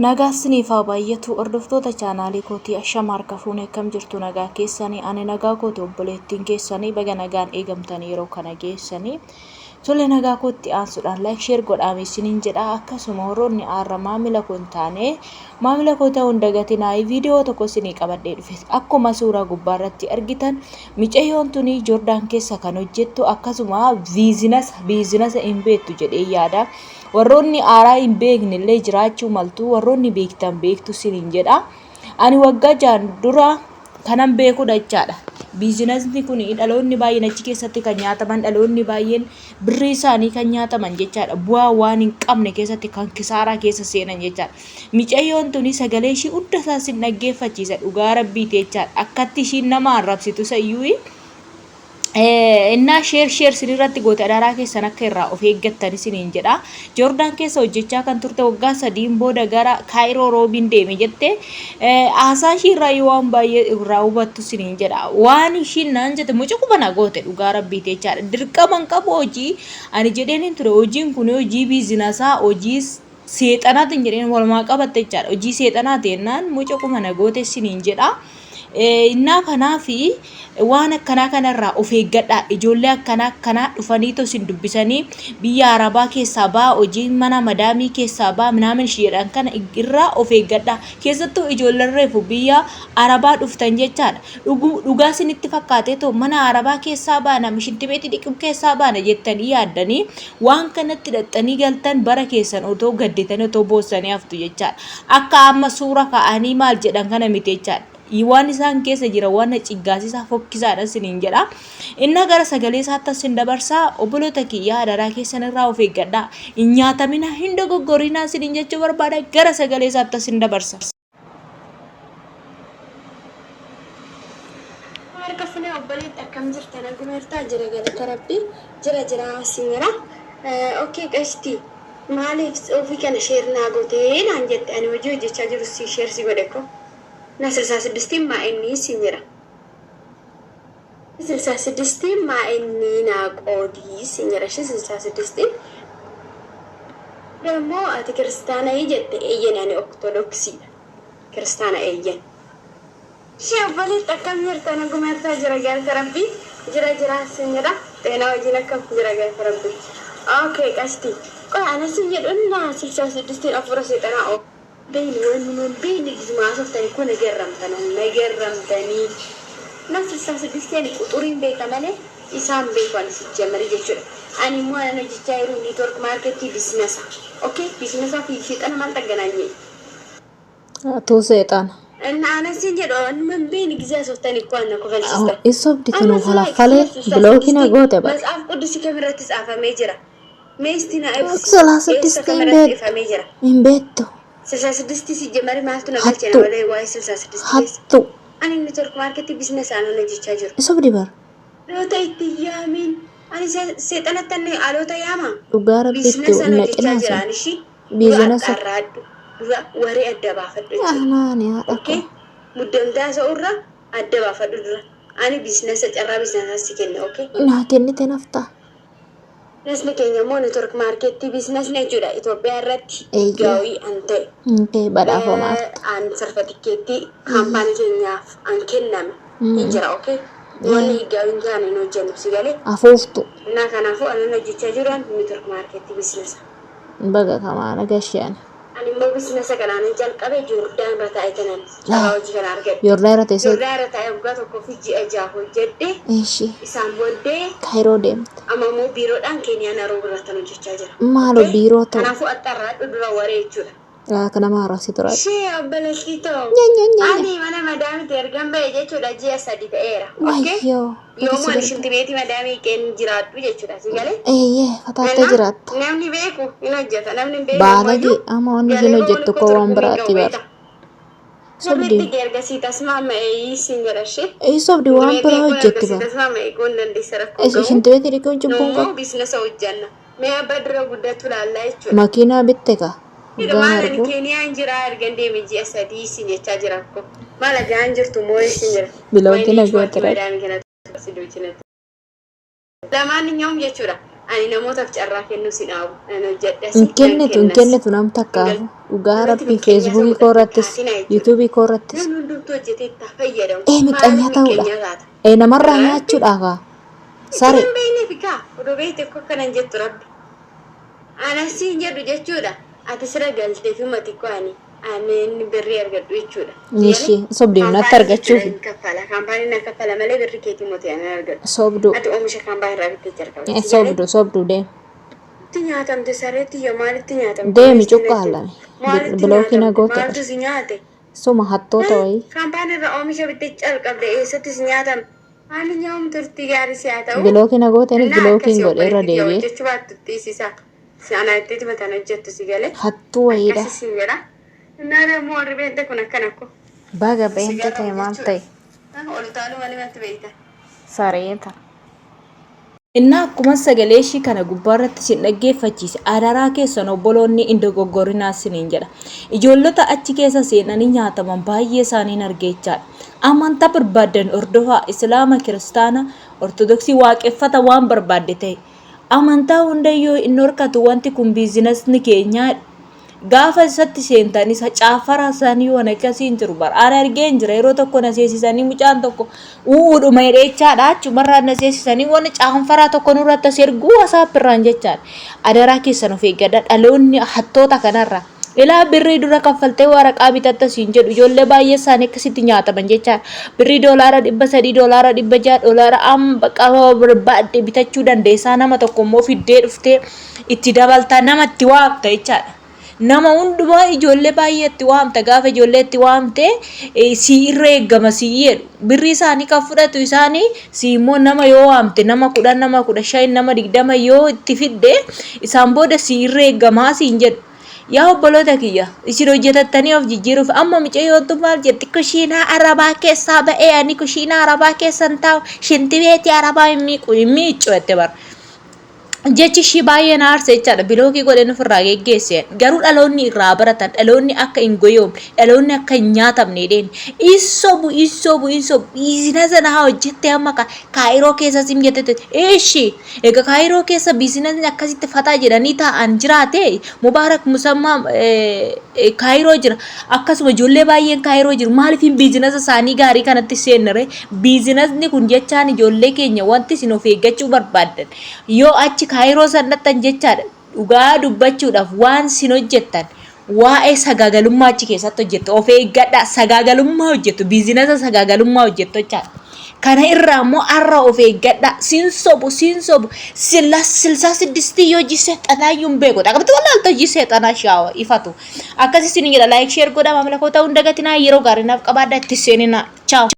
Nagaa isiniif haa baay'atu hordoftoota chaanaalii kootii. Ashama, harka fuune, akkam jirtu? Nagaa keessanii? Ani nagaa kooti. Obboleettiin keessanii baga nagaan eegamtanii yeroo kana geessanii. Tole, nagaa kootti aansuudhaan like, share godhaame isiniin jedha. Akkasuma warroonni aarra maamila koo hin taane, maamila koo ta'uu hin dagatinaa. Viidiyoo tokko isinii qabadhee dhufe. Akkuma suuraa gubbaa irratti argitan, micayyoon tuni Joordaan keessa kan hojjettu, akkasuma business hin beektu jedhee yaada. Warroonni aaraa hin beekne illee jiraachuu maltu, warroonni beektan beektu siniin jedha. Ani waggaa 6n dura kanan beekudha jechaadha. Businessni kun dhaloonni baay'een achi keessatti kan nyaataman, dhaloonni baay'een birrii isaanii kan nyaataman jechaadha. Bu'aa waan hin qabne keessatti kan kisaaraa keessa seenan jechaadha. Micayyoon tuni sagalee ishii hunda isaa sin dhaggeeffachiisa, dhugaa rabbiiti jechaadha. Akkatti ishiin nama arrabsitu isa iyyuu innaa share share sinirratti goote, adaraa keessan akka irraa of eeggattan isiniin jedha. Joordaan keessa hojjechaa kan turte, waggaa 3n booda gara Kaayiroo roobiin deeme jette. Haasaa ishii irraa waan baay'ee irraa hubattu isiniin jedha. Waan ishiin naan jette mucuquma na goote, dhugaa rabbiiti jechaadha. Dirqama hin qabu hojii ani jedheen hin ture. Hojiin kun hojii businessaa, hojii seexanaatiin jedheen walumaa qabatte jechaadha. Hojii seexanaati jennaan mucuquma na goote isiniin jedha. Innaa kanaafi waan akkanaa kanarraa of eeggadhaa. Ijoollee akkanaa akkanaa dhufanii isin dubbisanii biyya arabaa keessaa ba'a, hojii mana madaamii keessaa ba'a minaamin jedhan kana irraa of eeggadhaa. Keessattuu ijoolleen reefu biyya arabaa dhuftan jechaadha. Dhugaa isinitti fakkaatee too mana arabaa keessaa baana, shintibeetii dhiquu keessaa baana jettanii yaaddanii waan kanatti hidhattanii galtan, bara keessan otoo gadditanii, otoo boossanii haftu jechaadha. Akka amma suura ka'anii maal jedhan kana miti jechaadha. Waan isaan keessa jira waan ciggaasisaa fokkisaadha isiniin jedha. Inna gara sagalee isaatti isin dabarsaa. Obboloota kiyyaa, adaraa keessan irraa of eeggadhaa. Hin nyaatamina, hin dogoggorinaa isiniin jechuu barbaada. Gara sagalee isaatti isin dabarsa. Harka fuunee, obboleetti, akkam jirta? Naguma jirtaa? Jira, galata rabbii, jira jira signora. Okay, qashti, maaliif ofii kana share naa gootee naan jette? Ani hojii hojjechaa jiru si share si godhe ko na 66n maa inni siin jedha. 66n maa inni naa qoodii siin jedha. Ishee 66n immoo ati kiristaanayii jette. Eeyyen, ani Ortodoksiidha, kiristaana, eeyyen. Ishee obboleetti, akkam jirta? Naguma jirtaa? Jira, galata rabbii, jira jira siin jedha. Xeenaa wajjin akkam? Jira, galata rabbii. Okay, qashti, qoy ana siin jedhu innaa 66n afuura seexanaa oo beeyni waan numan beeyni gisuma haasoftanii koo nagarramtan nagarramtanii na 66 ani quxuriin beeka malee isaan beeku ani sijjamari jechuudha. Ani immoo anan hojjechaa jiru network marketii businessa. Okay, businessaa fi seexana maal xagganaanye? Atuu seexana. እና አነሲን jedhu numan beeyni gisee hasoftanii koo ana kofalchiistan. Isobdi tunuu falaffalee blockii na goote bara. መጽሐፍ ቅዱስ kamirratti tsaafamee jira? Mee isti na ibsi. Salaa Eessa siddistii hin kamirratti beektu. ifamee jira? Hin beektu. 66 sijjamari maaltu na galche na Hattu. malee waa'ee 66 keessa. Hattu. Ani network marketii business aanan hojjechaa jiru. Isobdi bara. Dhaloota itti yaamiin. Ani seexanatti ani aloota yaama. Dhugaa rabbiitti Business na hojjechaa cinaa jira sun. ani ishii. Dura Businessa. axxaarraadhu. Dura waree adda baafadhu jechuudha. Anaani haadha Okay? koo. Muddamtaa sa'urra adda baafadhu dura. Ani businessa, carraa businessaa si kenne, okay? Naa kennite naftaa. Businessni keenya immoo network marketii businessni jechuudha. Itoophiyaa irratti gaawii an ta'e. Inkee badhaafamaarta. An sartifikeettii kaampaanii keenyaaf an kenname hin jira, okay? Wanni gaawii hin taane hin hojjennu, si galee? Afuuftu. Innaa kanaafuu anan hojjechaa jiru an network marketii businessa. Baga kamaana gashi'an. Ani immoo businessa kanaan jalqabe Joordaan irra taa'ee kanan carraa hojii kana argadhe. Yoordaan irra teessee. Joordaan irra taa'ee waggaa tokkoo fi ji'a 6 hojjedhe. Ishii. Isaan booddee Kaayiroo deemte. amma immoo biiroodhaan Keeniyaa Naaroobii irratti hojjechaa jira. Maalo biiroo ta'u. Kanaafuu axxarraadhu dura waree jechuudha. Akka nama haarasii tura. Ishee obboleettii too. Nya nya nya nya. Ani mana madaamitti ergan ba'e jechuudha ji'a 3 ta'eera. Okay? Wayyoo. Yoomuu ani shintibeetii madaamii qeen jiraadhu jechuudha. Si galee? Eeyyee, fataattee jiraatta. Namni beeku hin hojjeta. Namni hin beekne Baalagee amma wanni isheen hojjettu koo waan biraatti bara. Sobdi. Sirriitti ergasii tasmaama siin jedha ishee. Ee, sobdi, waan biraa hojjetti bara. Tasmaama eeguun dandeessa rakkoo gahu. Shintibeetii dhiquun cubbuun Nummoo qabu. businessa hojjanna. Mee abbaa dura guddatu laallaa jechuudha. Makiinaa bitte ka. Hoggaan Maal ani argu. Keeniyaan jira ergan deeme ji'a 3 siin jechaa jira akkoo. Maal agaan jirtu moo siin jira. Blockii na goote. Madaami kana si duuchinatti. ለማንኛውም jechuudha. Ani namootaaf carraa kennuu si dhaabu. Nan hojjedhas, Hin nan kennitu hin kennas. kennitu nam Hin takkaafu galu. dhugaa Namatti rabbii miqqeenyaa feesbuukii ta'uudhaaf koo hin irrattis kaasinaa jechuudha. yuutuubii koo irrattis Namni hundumtuu hojjetee itti haa fayyadamu. ee Maaliif miqqanyaa ta'uudha miqqeenyaa taata? ee namarraa Rabbi nyaachuudha kaa itti sare hin beekneef kaa odoo beekte akka akkana hin jettu rabbi. Ana siin jedhu jechuudha. Ati sira galtee fi mati koo ani ani inni birrii argadhu jechuudha. Si galee Ishee sobdee natti kaampaanii jechuudha argachuufi hin kaffala. Kaampaanii na kaffala malee birrii keetii moti ani argadhu. sobduu Ati oomisha kaampaanii irraa bittee jalqabde. Eh, Si galee sobdu sobdu deem itti nyaatamte sareetti yoo maalitti nyaatamte deemi miskiina cuqqaalame maalitti bilookii na nyaatamte goote maaltu si nyaate? suma hattoota wayii Kaampaanii irraa oomisha bittee calqabde eessatti si nyaatamte? Ani nyaam turtii gaarii si haa ta'u. Bilookii na goote Innaa bilookiin akkasii godhe irra obboleetti kiyya deebi'ee hojjechuu baattu dhiisisa. Si ana itti mataan hojjettu si galee. hattuu wayiidha. Akkasii siin jedha. Innaa immoo warri beekte kun akkana ko. Baga Si beente garramu ta'e maal jechuudha. ta'e Ol utaaluu malee matti beekta. sareeta. Innaa akkuma sagalee ishii kana gubbaarratti isin dhaggeeffachiise adaraa keessan obboloonni hin dogoggorinaa isiniin jedha. Ijoollota achi keessa seenanii nyaataman baay'ee isaaniin argeechaadha. Amantaa barbaaddan hordofaa Islaama, Kiristaana, Ortodoksii waaqeffata waan barbaadde ta'e. Amantaa hundayyuu hin horkatu wanti kun biizinasni keenyaa Gaafa isatti seentan isa caaffaraa isaanii waan akkasii hin jiru bara. Ani argee hin jira yeroo tokko na seesisanii mucaan tokko u'uudhuma jedheechaadha achumarraa na seesisanii waan caanfaraa tokko nurratti as erguu wasaappirraan jechaadha. Adaraa keessan of eeggadha dhaloonni hattoota kanarraa. Ilaa birrii dura kaffaltee waraqaa bitatta siin jedhu ijoollee baay'ee isaanii akkasitti nyaataman jechaadha. Birrii doolaara 300 doolaara 600 doolaara amma qaba barbaadde bitachuu dandeessaa nama tokko immoo fiddee dhuftee itti dabaltaa nama itti waamta jechaadha. Nama hundumaa ijoollee baay'ee itti waamta gaafa ijoollee itti waamte si irra eeggama si jedhu birrii isaanii kan fudhatu isaanii si immoo nama yoo waamte nama 10 nama 15 nama 20 yoo itti fidde isaan booda si irra eeggamaa siin jedhu. Yaa obboloota kiyya isin hojjetattanii of jijjiiruuf amma mucayyoon tun maal jetti kushiinaa arabaa keessaa ba'ee ani kushiinaa arabaa keessan taa'u shintibeetii arabaa hin miiqu hin miiccu jette bara. Jechi ishii baay'ee na aarse jechaadha. Bilookii godheen ofirraa geggeesse. Garuu dhaloonni irraa baratan, dhaloonni akka hin goyoomne, dhaloonni akka hin nyaatamne jedheen. Insobu, insobu, insobu. Biizinasa na haa hojjette amma kaayiroo keessa sim jette. Ishi egaa kaayiroo keessa biizinasni akkasitti fataa jedhanii taa'an jiraate Mubaarak Musammaa kaayiroo jira. Akkasuma ijoollee baay'een kaayiroo jiru. Maaliif hin biizinasa isaanii gaarii kanatti seennare? Biizinasni kun jechaan ijoollee keenya wanti isin of eeggachuu barbaaddan. Yoo achi kaayiroo san dhaqxan jechaadha dhugaa dubbachuudhaaf waan sin hojjettan waa'ee sagaagalummaa achi keessatti hojjettu of eeggadhaa sagaagalummaa hojjettu biizinasa sagaagalummaa hojjettu jechaadha. Kana irraa immoo har'a of eeggadhaa sin sobu sin sobu sila silsaa siddistii yoo hojii seexanaa iyyuu hin beeku dhaqabti wallaalta hojii seexanaa shaawa ifatu akkasii sin jedha laayik sheer godhaa maamila koo ta'uu hin dagatinaa yeroo gaarii naaf qabaadhaa itti seeninaa chaaw.